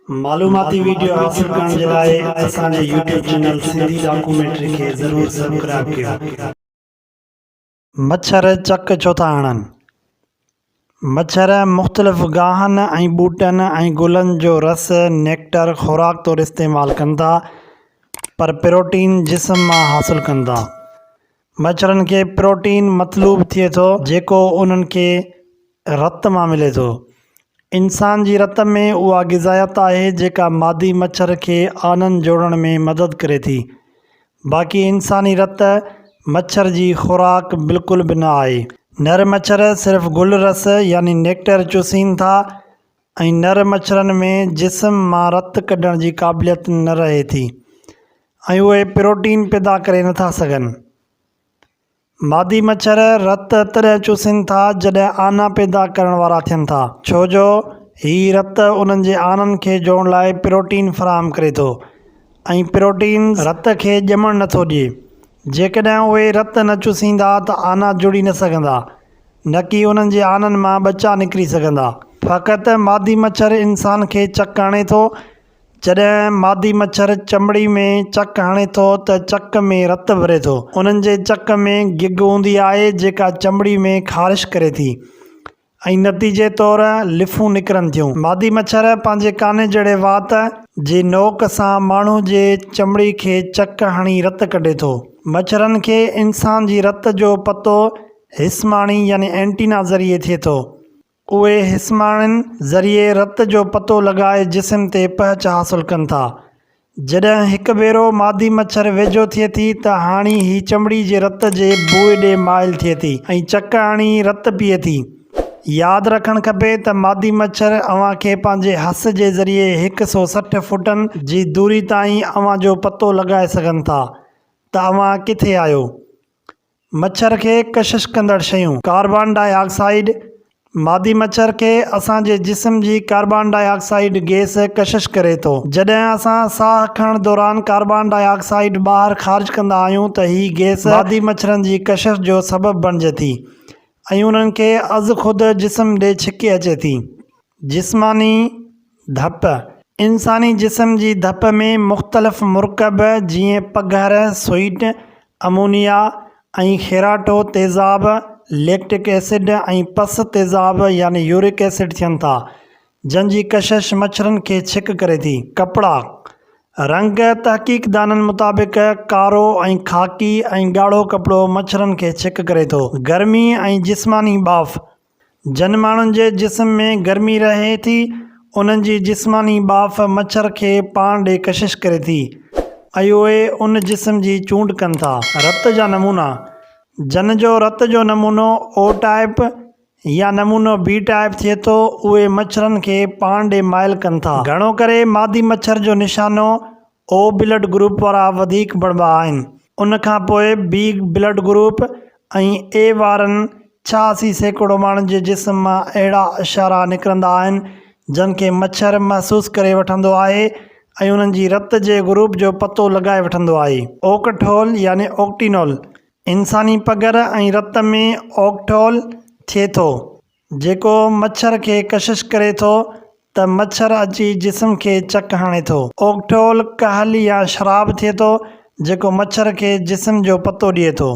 معلوماتي ويڊيو حاصل ڪرڻ جي لاء اسان جي يوٽيوب چينل سنڌي ڊاڪومينٽري کي ضرور سبڪرائب ڪيو. مڇر چڪ ڇو ٿا هڻن؟ مڇر مختلف گاهن ۽ ٻوٽن ۽ گلن جو رس، نيڪٽر، خوراڪ طور استعمال ڪن ٿا پر پروٽين جسم مان حاصل ڪن ٿا. مڇرن کي پروٽين مطلوب ٿئي ٿو جيڪو انهن کي رت مان ملي ٿو. انسان جي رت ۾ اها غذائيت آهي جيڪا مادي مڇر کي آنن جوڙڻ ۾ مدد ڪري ٿي. باقي انساني رت مڇر جي خوراڪ بلڪل به نه آهي. نر مڇر صرف گل رس يعني نيڪٽر چوسين ٿا ۽ نر مڇرن ۾ جسم مان رت ڪڍڻ جي قابليت نه رهي ٿي ۽ اهي پروٽين پيدا ڪري نٿا سگهن. مادي مڇر رت تڏهن چوسين ٿا جڏهن آنا پيدا ڪرڻ وارا ٿين ٿا ڇو جو هي رت انهن جي آنن کي جوڙڻ لاء پروٽين فراهم ڪري ٿو ۽ پروٽين رت کي ڄمڻ نٿو ڏئي. جيڪڏهن اهي رت نه چوسيندا ته آنا جڙي نه سگهندا. نڪي انهن جي آنن مان ٻچا نڪري سگهندا. فقط مادي مڇر انسان کي چڪ هڻي ٿو. جڏهن مادي مڇر چمڙي ۾ چڪ هڻي ٿو ته چڪ ۾ رت ڀري ٿو. انهن جي چڪ ۾ گگ هوندي آهي جيڪا چمڙي ۾ خارش ڪري ٿي ۽ نتيجي طور لڦون نڪرن ٿيون. مادي مڇر پنهنجي ڪاني جهڙي وات جي نوڪ سان ماڻهو جي چمڙي کي چڪ هڻي رت ڪڍي ٿو. مڇرن کي انسان جي رت جو پتو حسماڻي يعني اينٽينا ذريعي ٿئي ٿو. اهي حسماڻين ذريعي رت جو پتو لڳائي جسم تي پهچ حاصل ڪن ٿا. جڏهن هڪ ڀيرو مادي مڇر ويجهو ٿئي ٿي ته هاڻي هي چمڙي جي رت جي بوء ڏي مائل ٿئي ٿي ۽ چڪ هڻي رت پيئي ٿي. ياد رکڻ کپي ته مادي مڇر اوهان کي پنهنجي حس جي ذريعي هڪ سو 60 فوٽن جي دوري تائين اوهان جو پتو لڳائي سگهن ٿا ته اوهان ڪٿي آهيو. مڇر کي ڪشش ڪندڙ شيون. ڪاربان ڊاء آڪسائيڊ، مادي مڇر کي اسان جي جسم جي ڪاربان ڊاء آڪسائيڊ گئس ڪشش ڪري ٿو. جڏهن اسان ساهه کڻڻ دوران ڪاربان ڊاء آڪسائيڊ ٻاهر خارج ڪندا آهيون ته هي گئس مادي مڇرن جي ڪشش جو سبب بڻجي ٿي ۽ انهن کي ازخود جسم ڏي ڇڪي اچي ٿي. جسماني ڌپ، انساني جسم جي ڌپ ۾ مختلف مرڪب جيئن پگهر، سوئيٽ، امونيا ۽ خيراٽو تيزاب، ليڪٽڪ ايسڊ ۽ پس تيزاب يعني يورڪ ايسڊ ٿين ٿا، جن جي ڪشش مڇرن کي ڇڪ ڪري ٿي. ڪپڙا، رنگ، تحقيقدانن مطابق ڪارو ۽ خاڪي ۽ ڳاڙهو ڪپڙو مڇرن کي ڇڪ ڪري ٿو. گرمي ۽ جسماني ٻاڦ، جن ماڻهن جي جسم ۾ گرمي رهي ٿي، انهن جي جسماني ٻاڦ مڇر کي پاڻ ڏي ڪشش ڪري ٿي ۽ اهي ان جسم جي چونڊ ڪن ٿا. رت جا نمونا، جن جو رت جو نمونو او ٽائپ يا نمونو بي ٽائپ ٿئي ٿو، اهي مڇرن کي پاڻ ڏي مائل ڪن ٿا. گهڻو ڪري مادي مڇر جو نشانو او بلڊ گروپ وارا وڌيڪ بڻبا آهن. ان کان پوء بي بلڊ گروپ ۽ اي وارن 86% ماڻهن جي جسم مان اهڙا اشارا نڪرندا آهن جن کي مڇر محسوس ڪري وٺندو آهي ۽ انهن جي رت جي گروپ جو پتو لڳائي وٺندو آهي. اوڪٺول يعني اوڪٽينول انساني پگهر ۽ رت ۾ اوڪٺول ٿئي ٿو. جيڪو مڇر کي ڪشش ڪري ٿو ته مڇر اچي جسم کي چڪ هڻي ٿو. اوڪٺول ڪهل يا شراب ٿئي ٿو جيڪو مڇر کي جسم جو پتو ڏئي ٿو.